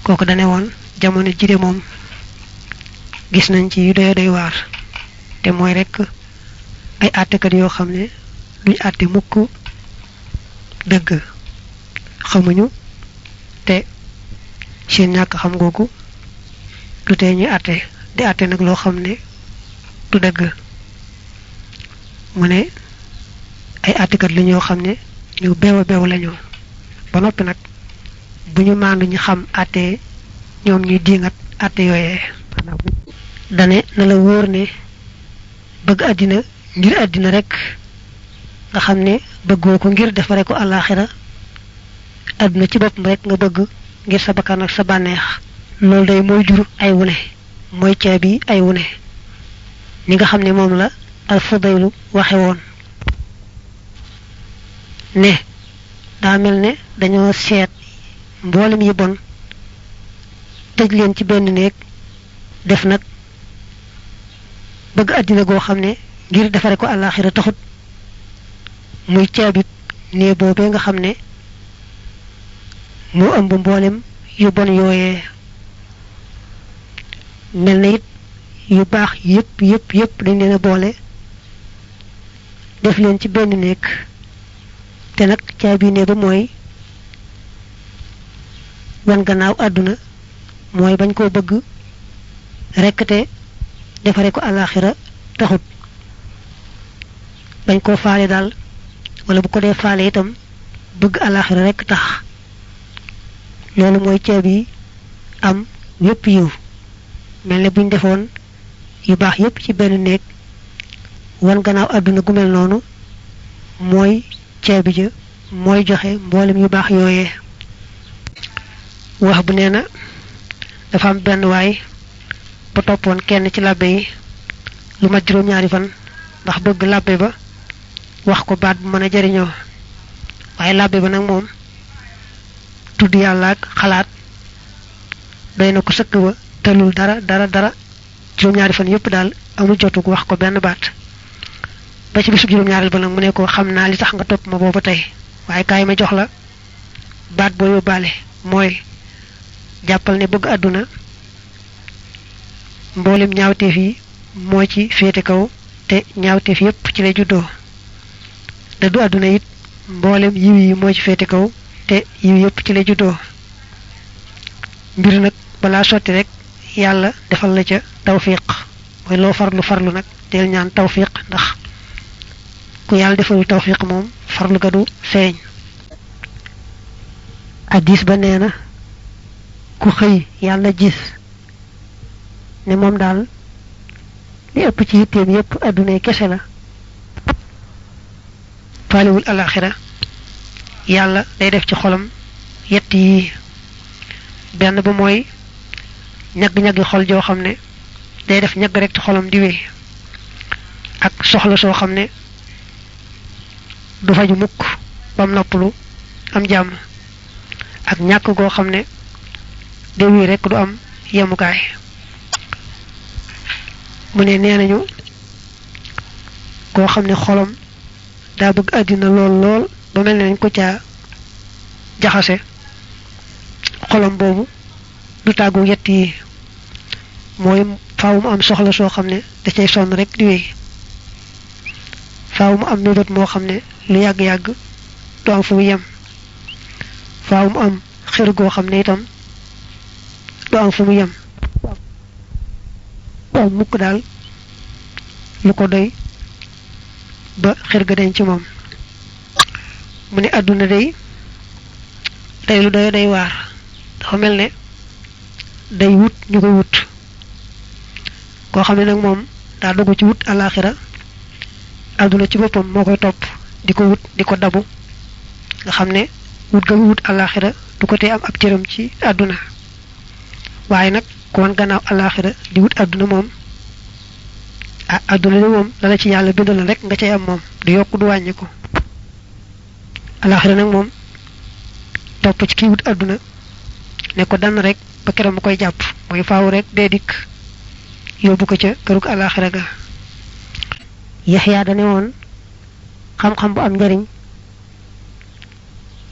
kooku dane woon jamono ji de moom gis nañ ci yu doy waar te mooy rek ay àttekat yoo xam ne duñ àtte mukk dëgg xamuñu te seen ñàkk xam googu du tee ñuy àtte di àtte nag loo xam ne du dëgg mu ne ay àttekat la ñoo xam ne ñu beew lañu ba noppi nag bu ñu maandu ñu xam àtte ñoom ñuy diingat àtte yooyee dane na la wóor ne bëgg àddina ngir àddina rek nga xam ne bëggoo ko ngir defare ko àllaaxira àdduna ci boppam rek nga bëgg ngir sa bakkan ak sa bànneex loolu day mooy jur ay wune mooy caabi ay wune ni nga xam ne moom la al-Fudaylu waxe woon ne daa mel ne dañoo seet mboolem yi bon tëj leen ci benn néeg def nag bëgg àddina goo xam ne ngir defare ko àllaaxira taxut muy caabit nee boobee nga xam ne moo ëmb mboolem yu bon yooyee mel na it yu baax yépp dañ leen a boole def leen ci benn néeg te nag caabi nee ba mooy wan gannaaw àdduna mooy bañ koo bëgg rekk te defare ko àllaaxira taxut bañ koo faale daal wala bu ko dee faale itam bëgg àllaaxira rekk tax loolu mooy caabi am yépp yiw mel ne buñ defoon yu baax yépp ci benn néeg wan gannaaw àdduna gu mel noonu mooy caabi ja mooy joxe mboolem yu baax yooyee wax bu nee na dafa am benn waay ba toppoon kenn ci labbe yi lu mat juróom-ñaari fan ndax bëgg labbe ba wax ko baat bu mën a jariñoo waaye labbe ba nag moom tudd yàlla ak xalaat doy na ko sëkk ba tëlul dara juróom-ñaari fan yépp daal amul jotug wax ko benn baat ba ci bisu juróom-ñaareel ba nag mu ne ko xam naa li tax nga topp ma booba tey waaye kaay ma jox la baat boo yóbbaale mooy jàppal ne bëgg àdduna mboolem ñaawteef yi moo ci féete kaw te ñaawteef yépp ci lay juddoo dëddu àdduna it mboolem yiw yi moo ci féete kaw te yiw yépp ci lay juddoo mbir nag balaa sotti rek yàlla defal la ca tawfiq mooy loo farlu nag del ñaan tawfiq ndax ku yàlla defalul tawfiq moom farlu ga du feeñ addis ba nee na ku xëy yàlla gis ne moom daal li ëpp ci yitteem yépp addunay kese la faalewul alaxira yàlla day def ci xolam yett yi benn ba mooy ñagg-ñaggi xol joo xam ne day def ñagg rek ci xolam di wéy ak soxla soo xam ne du faju mukk bam noppalu am jàmm ak ñàkk goo xam ne day wéy rek du am yemukaay mu ne nee nañu koo xam ne xolam daa bëgg àddina lool ba mel ne nañ ko caa jaxase xolam boobu du tàggu yett yi mooy faaw mu am soxla soo xam ne da cay sonn rek di wéy faaw mu am mébét moo xam ne lu yàgg-yàgg du am fu mu yem faaw mu am xër goo xam ne itam du am fu mu yem du am mukk daal lu ko doy ba xër ga dañ ci moom mu ne àdduna day lu doy day waar dafa mel ne day wut ñu koy wut koo xam ne nag moom daa dugg ci wut alaxira àdduna ci boppam moo koy topp di ko wut di ko dabu nga xam ne wut ga wut alaxira du ko tee am ab cëram ci àdduna waaye nag ku wan gannaaw alaxira di wut àdduna moom àdduna ni moom dala ci yàlla bindal rek nga cay am moom du yokk du wàññi ko alaxira nag moom topp ci kii wut àdduna ne ko dann rek ba keroog mu koy jàpp mooy faaw rek dee dikk yóbbu ko ca kërug alaxira ga Yaxya dane woon xam-xam bu am njariñ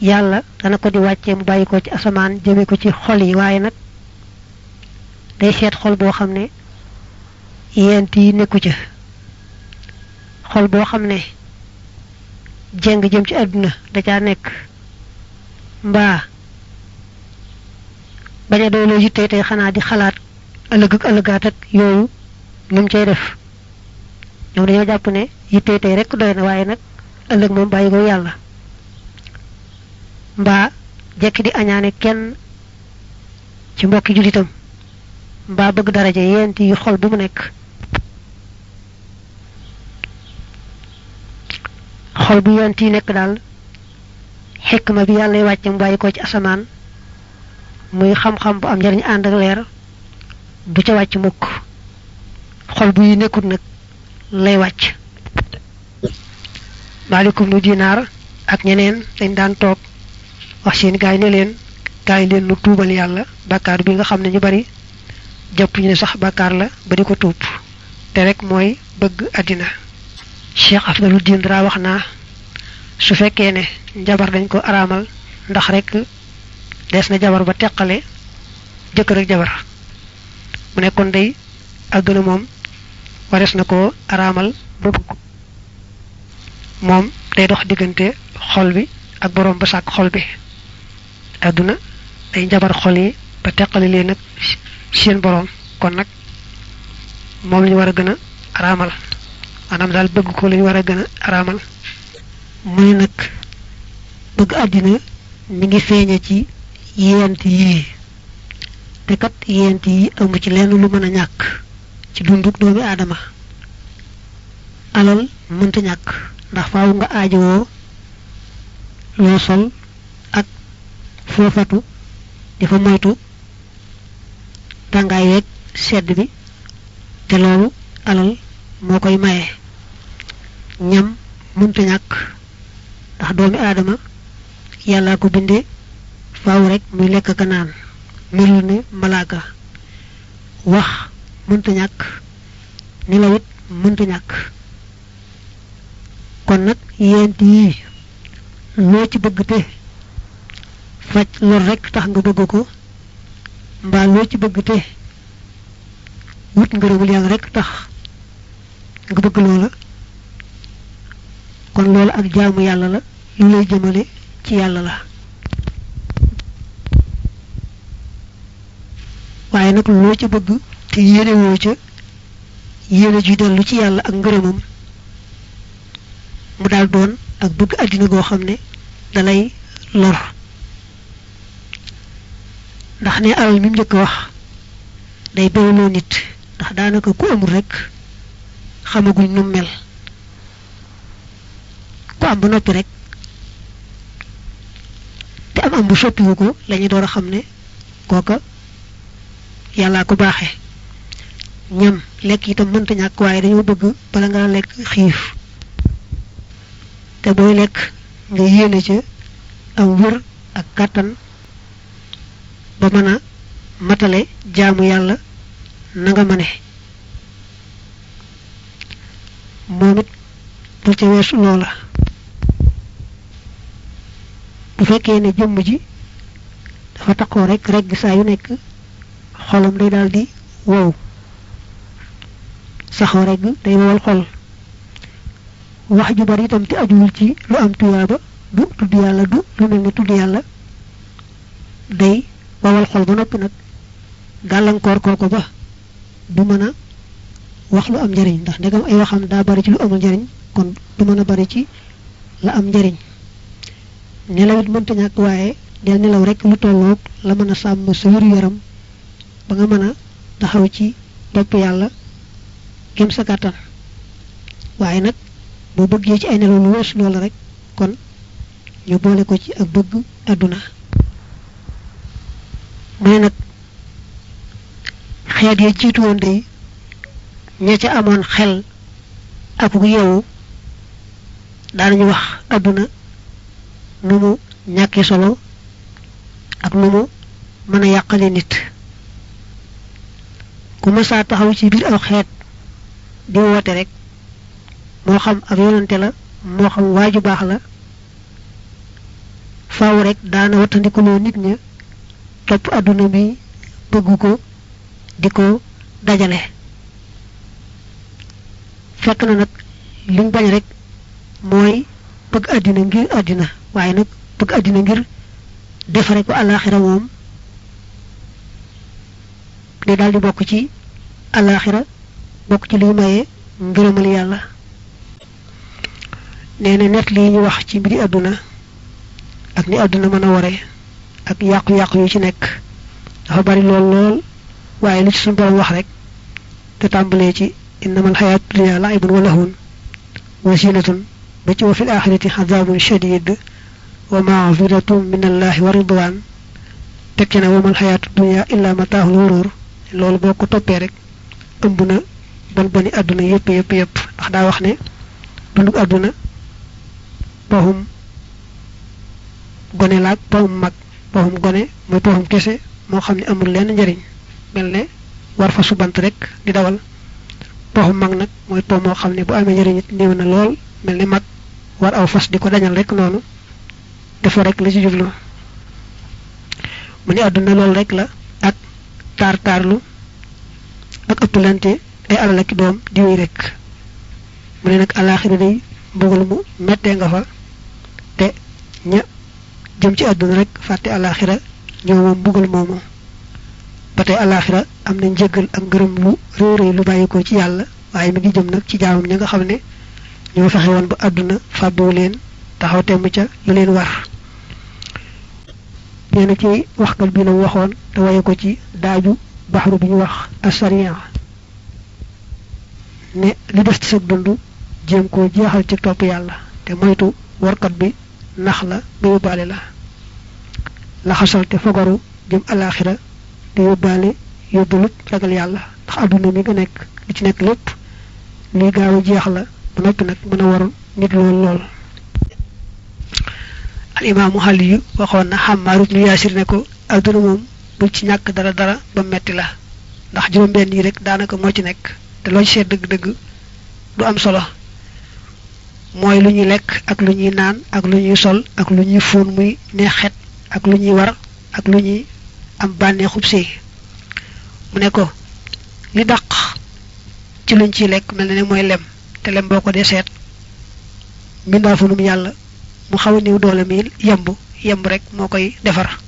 yàlla dana ko di wàccee mu bàyyi ko ci asamaan jëme ko ci xol yi waaye nag day seet xol boo xam ne yent yi nekku ca xol boo xam ne jeng jëm ci àdduna da caa nekk mbaa bañ a doyloo yitte tey xanaa di xalaat ëllëg ak ëllëgaat ak yooyu lu mu cay def ñoom dañoo jàpp ne yitte tey rek doy na waaye nag ëllëg moom bàyyi ko yàlla mbaa jekki di añaane kenn ci mbokki jullitam mbaa bëgg daraja yent yi xol bu mu nekk xol bu yent yi nekk daal xikma bi yàlla wàcce mu bàyyi ko ci asamaan muy xam-xam bu am njariñ ànd ak leer du ca wàcc mukk xol bu yi nekkut nag lay wàcc Maalikum nu Dinaar ak ñeneen dañ daan toog wax seen gaay ne leen gaay leen nu tuubal yàlla bàkkaar bi nga xam ne ñu bari jàpp ñu ne sax bàkkaar la ba di ko tuub te rek mooy bëgg àddina Cheikh Afdaluddin Dara wax naa su fekkee ne njabar dañ ko araamal ndax rek des na jabar ba teqale jëkkër ak jabar mu nekkoon day àdduna moom wares na ko araamal ba bëgg moom day dox diggante xol bi ak borom ba sàkk xol bi àdduna day njabar xol yi ba teqale leen nag seen borom kon nag moom lañu war a gën a araamal maanaam daal bëgg ko lañu war a gën a araamal muy nag bëgg àddina mi ngi feeñe ci yent yi te kat yent yi amu ci lenn lu mën a ñàkk ci dunduk doomi aadama alal mënta ñàkk ndax faaw nga aajowoo loo sol ak foofatu di fa moytu tàngaay weeg sedd bi te loolu alal moo koy maye ñam mënta ñàkk ndax doomi aadama yàlla ko bindee faaw rek muy lekk ka naan melul ne malaaka wax mënta ñàkk nelawit mënta ñàkk kon nag yent yi loo ci bëgg te faj lor rek tax nga bëgg ko mbaa loo ci bëgg te wut ngërëmul yàlla rek tax nga bëgg loola kon loola ak jaamu yàlla la lu lay jëmale ci yàlla la waaye nag loo ci bëgg te yéene woo ca yéene ju dellu ci yàlla ak ngërëmam mu daal doon ak bëgg àddina goo xam ne dalay lor ndax ne alal mi mu njëkk wax day bewloo nit ndax daanaka ku amul rek xamaguñ nu mel ku am ba noppi rek te am bu soppiwu ko lañu door a xam ne kooka yàllaa ko baaxe ñam lekk itam mënta ñàkk waaye dañoo bëgg bala nga lekk xiif te booy lekk nga yéene ca am wër ak kàttan ba mën a matale jaamu yàlla na nga mëne moom it bul ca weesu loola bu fekkee ne jëmm ji dafa takkoo rek regg saa yu nekk xolam day daal di wow saxoo regg day wowal xol wax ju bari itam te ajuwul ci lu am tuyaaba du tudd yàlla du lu mel ne tudd yàlla day wowal xol ba noppi nag gàllankoor kooko ba du mën a wax lu am njariñ ndax ndegam ay waxam daa bari ci lu amul njariñ kon du mën a bari ci la am njariñ nelawit mënta ñàkk waaye del nelaw rek lu tolloog la mën a sàmm sa wéru yaram ba nga mën a taxaw ci topp yàlla kem sa kàttan waaye nag boo bëggee ci ay nelaw lu wees loola rek kon ñu boole ko ci ak bëgg àdduna mooy nag xeet ya jiitu woon day ña ca amoon xel ak yeewu daanañu wax àdduna nu mu ñàkkee solo ak nu mu mën a yàqale nit ku mësaa taxaw ci biir aw xeet di woote rek moo xam ab yonante la moo xam waaju baax la faaw rek daana wattandikuloo nit ña topp àdduna bi bëgg ko di ko dajale fekk na nag liñ bañ rek mooy bëgg àddina ngir àddina waaye nag bëgg àddina ngir defare ko àllaaxira moom day daal di bokk ci àllaaxira bokk ci liy maye ngërëmal yàlla nee na net lii ñu wax ci mbiri àdduna ak ni àdduna mën a ware ak yàqu-yàqu yu ci nekk dafa bari lool waaye li ci suñu borom wax rek te tàmbalee ci innamal hayaatu dunya la'ibun wa lahwun wa zinatun ba ci wa fil axirati azabun shadid wa ma'firatun min allahi wa ridwan tekki na wa mal hayaatu dunya illa mataahul ghurur loolu boo ko toppee rek ëmb na bon boni àdduna yépp ndax daa wax ne dunduk àdduna poxum gone laag poxum mag poxum gone mooy poxum kese moo xam ne amul lenn njariñ mel ne war fa su bant rek di dawal poxum mag nag mooy po moo xam ne bu amee njariñ it néew na lool mel ne mag war aw fas di ko dañal rek noonu defo rek la ci jublu mu ne àdduna loolu rek la ak taarlu ak ëppalante ay alal ak doom di wéy rek mu ne nag àllaaxira day mbugal mu mettee nga fa te ña jëm ci àdduna rek fàtte àllaaxira ñoo moom mbugal moomu ba tey àllaaxira am na njëggal ak ngërëm lu réy lu bàyyi ko ci yàlla waaye mi ngi jëm nag ci jaamam ña nga xam ne ñoo fexe woon ba àdduna fàbbiwu leen taxaw temm ca la leen war nee na ci waxkat bi la mu waxoon te waye ko ci daaju baxru bi ñu wax asariya ne li des ci sa dund jéem koo jeexal ci topp yàlla te moytu warkat bi nax la ba yóbbaale la laxasal te fogaru jëm alaxira te yóbbaale yóbbalut ragal yàlla ndax àdduna mi nga nekk li ci nekk lépp lii gaaw a jeex la ba noppi nag mën a waru nit lool al imaamu xali yu waxoon na Xammaar ibnu Yaasir ne ko àdduna moom bul ci ñàkk dara ba metti la ndax juróom-benn yi rek daanaka moo ci nekk te loo ci seet dëgg-dëgg du am solo mooy lu ñuy lekk ak lu ñuy naan ak lu ñuy sol ak lu ñuy fóon muy neexet ak lu ñuy war ak lu ñuy am bànneexub sëy mu ne ko li dàq ci luñ ciy lekk mel na ne mooy lem te lem boo ko dee seet mbindaafunum yàlla mu xaw a néew doole mi yemb rek moo koy defar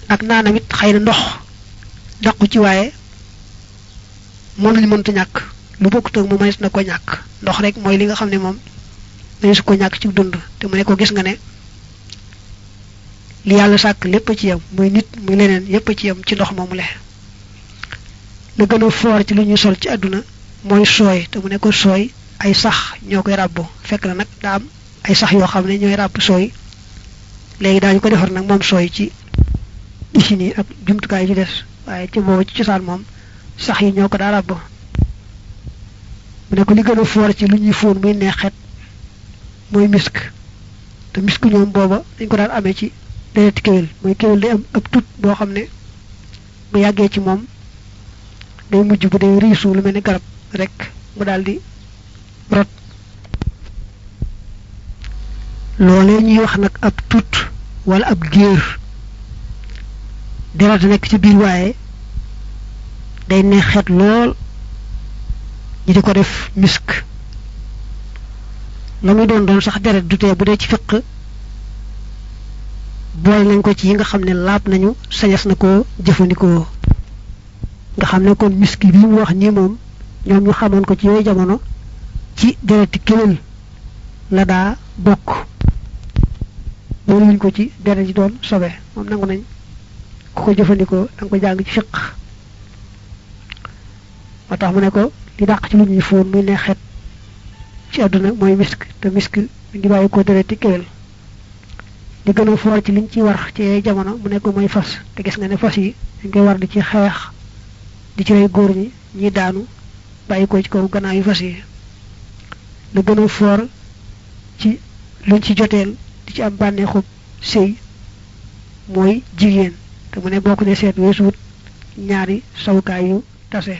ak naanam it xëy na ndox dàqu ci waaye moom lañu mënta ñàkk lu bokkut ak mu mënees na ko ñàkk ndox rek mooy li nga xam ne moom mënees ko ñàkk ci dund te mu ne ko gis nga ne li yàlla sàkk lépp ci yam muy nit muy leneen yépp ci yam ci ndox moomu le la gën a foor ci lu ñuy sol ci àdduna mooy sooy te mu ne ko sooy ay sax ñoo koy ràbbu fekk na nag daa am ay sax yoo xam ne ñooy ràbb sooy léegi daañu ko defar nag moom sooy ci usine yi ak jumtukaay yi des waaye ci boobu ci cosaan moom sax yi ñoo ko daa ràbb mu ne ko li gën a foor ci lu ñuy fóon muy neexet mooy misk te misk ñoom booba dañ ko daan amee ci dereti kéwél mooy kéwél day am ab tut boo xam ne bu yàggee ci moom day mujj bu day riisu lu mel ni garab rek mu daal di rot loolee ñuy wax nag ab tut wala ab géer deret nekk ci biir waaye day neexet lool ñi di ko def misk la muy doon sax deret du tee bu dee ci fiq boole nañ ko ci yi nga xam ne laab nañu sañas na ko jëfandikoo nga xam ne kon misk bi mu wax nii moom ñoom ñu xamoon ko ci yooyu jamono ci dereti kéwél la daa bokk boole luñ ko ci deret ji doon sobe moom nangu nañ ku ko jëfandikoo da nga ko jàng ci fiq moo tax mu ne ko li dàq ci lu ñuy fóon muy neexet ci àdduna mooy misk te misk mi ngi bàyyi ko dereti kéwél li gën a foor ci liñ ci war ci jamono mu nekk mooy fas te gis nga ne fas yi dañ koy war di ci xeex di ci rey góor ñi daanu bàyyi ko ci kaw gannaaw yu fas yi li gën a foor ci luñ ci joteel di ci am bànneexub sëy mooy jigéen te mu ne bokk de seet weesuut ñaari sawukaay yu tase